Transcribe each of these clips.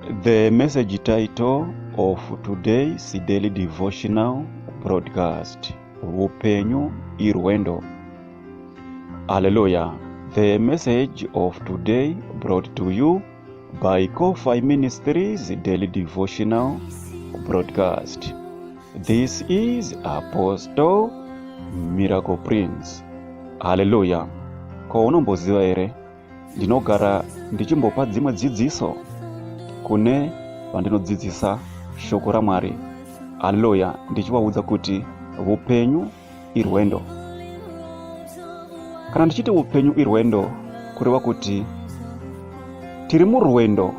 The message title of today's daily devotional broadcast Upenyu Irwendo. Hallelujah. The message of today brought to you by Kofi Ministries Daily Devotional Broadcast. This is Apostle Miracle Prince. Hallelujah. Ko unomboziva here Ndinogara ndichimbopa dzimwe dzidziso kune vandinodzidzisa shoko raMwari. Haleluya, ndichivaudza kuti upenyu irwendo. Kana ndichiti upenyu irwendo, kureva kuti tiri murwendo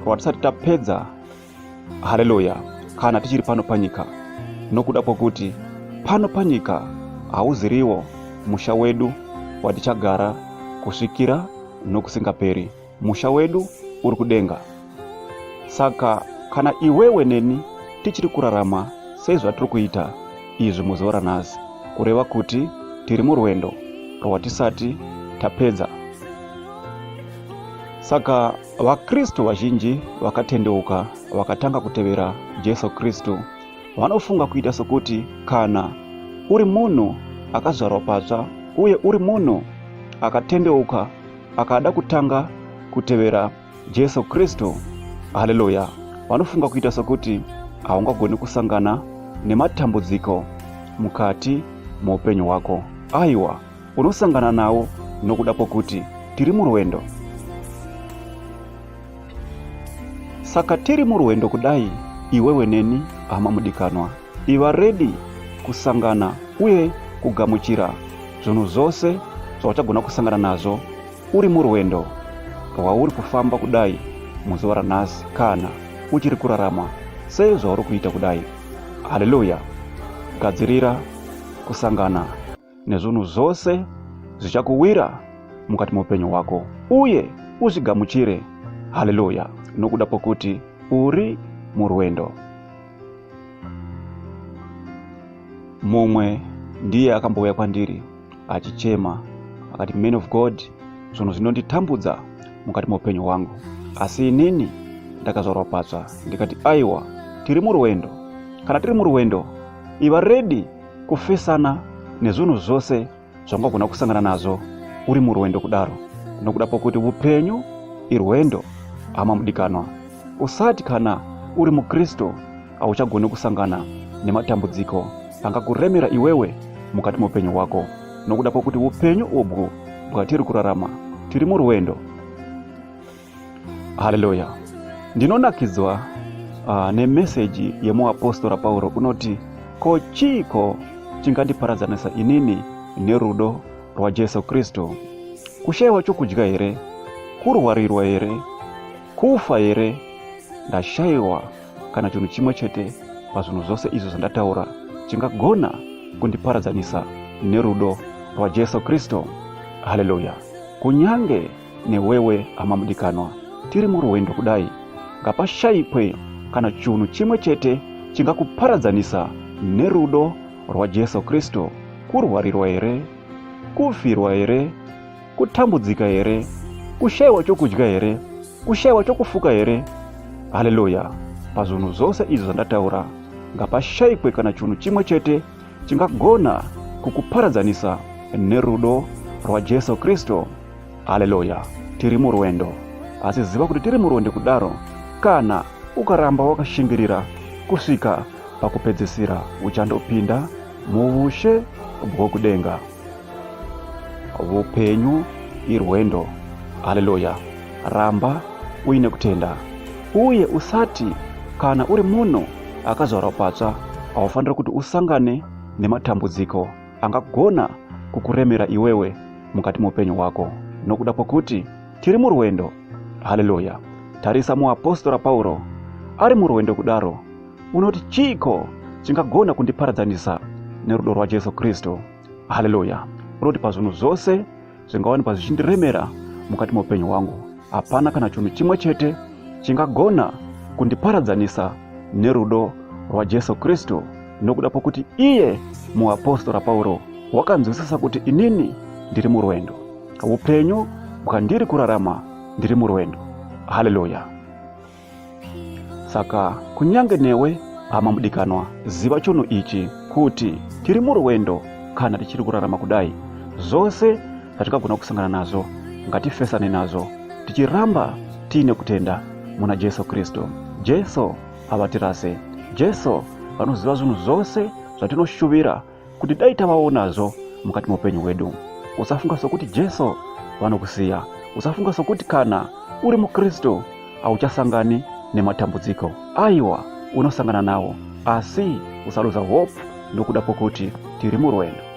rwatisati tapedza Haleluya! Kana tichiri pano panyika, nokuda kwokuti pano panyika hauziriwo musha wedu watichagara kusvikira nokusingaperi. Musha wedu uri kudenga. Saka kana iwewe neni tichiri kurarama sezvatiri kuita izvi muzuva ranhasi, kureva kuti tiri murwendo rwatisati tapedza. Saka VaKristu vazhinji vakatendeuka vakatanga kutevera Jesu Kristu vanofunga kuita sokuti kana uri munhu akazvarwa patsva uye uri munhu akatendeuka akada kutanga kutevera Jesu Kristu, haleluya, vanofunga kuita sokuti haungagoni kusangana nematambudziko mukati moupenyu hwako. Aiwa, unosangana nawo nokuda kwokuti tiri murwendo. Saka tiri murwendo kudai, iwewe neni, hama mudikanwa, iva redi kusangana uye kugamuchira zvinhu zvose zvauchagona kusangana nazvo uri murwendo rwauri kufamba kudai muzuva ranhasi kana uchiri kurarama sezvauri kuita kudai. Haleluya! Gadzirira kusangana nezvinhu zvose zvichakuwira mukati meupenyu hwako uye uzvigamuchire haleluya nokuda kwokuti uri murwendo mumwe ndiye akambouya kwandiri achichema akati man of god zvinhu zvinonditambudza mukati meupenyu hwangu asi inini ndakazvarwa patsva ndikati aiwa tiri murwendo kana tiri murwendo iva redi kufesana nezvinhu zvose zvaungagona kusangana nazvo uri murwendo kudaro nokuda pokuti upenyu irwendo hama mudikanwa usati kana uri mukristu hauchagoni kusangana nematambudziko angakuremera iwewe mukati meupenyu hwako nokuda kwokuti upenyu ubwu bwatiri kurarama tiri murwendo Haleluya! Ndinonakidzwa nemeseji yemuapostora Pauro unoti, ko chiiko chingandiparadzanisa inini nerudo rwaJesu Kristu? Kushayiwa chokudya here? Kurwarirwa here? Kufa here? Ndashayiwa kana chinhu chimwe chete pazvinhu zvose izvo zvandataura chingagona kundiparadzanisa nerudo rwaJesu Kristu. Haleluya! Kunyange Newewe hama mudikanwa, tiri murwendo kudai, ngapashaikwe kana chunhu chimwe chete chingakuparadzanisa nerudo rwaJesu Kristu. Kurwarirwa here? Kufirwa here? Kutambudzika here? Kushaiwa chokudya here? Kushaiwa chokufuka here? Haleluya! Pazvinhu zvose izvi zvandataura, ngapashaikwe kana chunhu chimwe chete chingagona kukuparadzanisa nerudo rwaJesu Kristu. Haleluya! Tiri murwendo, asi ziva kuti tiri murwendo kudaro kana ukaramba wakashingirira kusvika pakupedzisira uchandopinda muvushe bwokudenga. Vupenyu irwendo. Haleluya! Ramba uine kutenda uye usati kana uri munhu akazvarwa patsva haufaniri kuti usangane nematambudziko angagona kukuremera iwewe mukati meupenyu hwako nokuda kwokuti tiri murwendo. Haleluya! Tarisa muapostora Pauro ari murwendo kudaro, unoti chiiko chingagona kundiparadzanisa nerudo rwaJesu Kristu? Haleluya! Unoti pazvinhu zvose zvingawanikwa zvichindiremera mukati meupenyu hwangu, hapana kana chinhu chimwe chete chingagona kundiparadzanisa nerudo rwaJesu Kristu, nokuda kwokuti iye muapostora Pauro wakanzwisisa kuti inini ndiri murwendo, upenyu bwandiri kurarama ndiri murwendo. Haleluya! Saka kunyange newe hama mudikanwa, ziva chunhu ichi kuti tiri murwendo kana tichiri kurarama kudai. Zvose zvatingagona kusangana nazvo ngatifesane nazvo tichiramba tiine kutenda muna Jesu Kristu. Jesu havatirase. Jesu vanoziva zvinhu zvose zvatinoshuvira kuti dai tavawo nazvo mukati meupenyu hwedu. Usafunga sokuti Jesu vanokusiya. Usafunga sokuti kana uri muKristu hauchasangani nematambudziko. Aiwa, unosangana nawo, asi usaluza hope nokuda kwokuti tiri murwendo.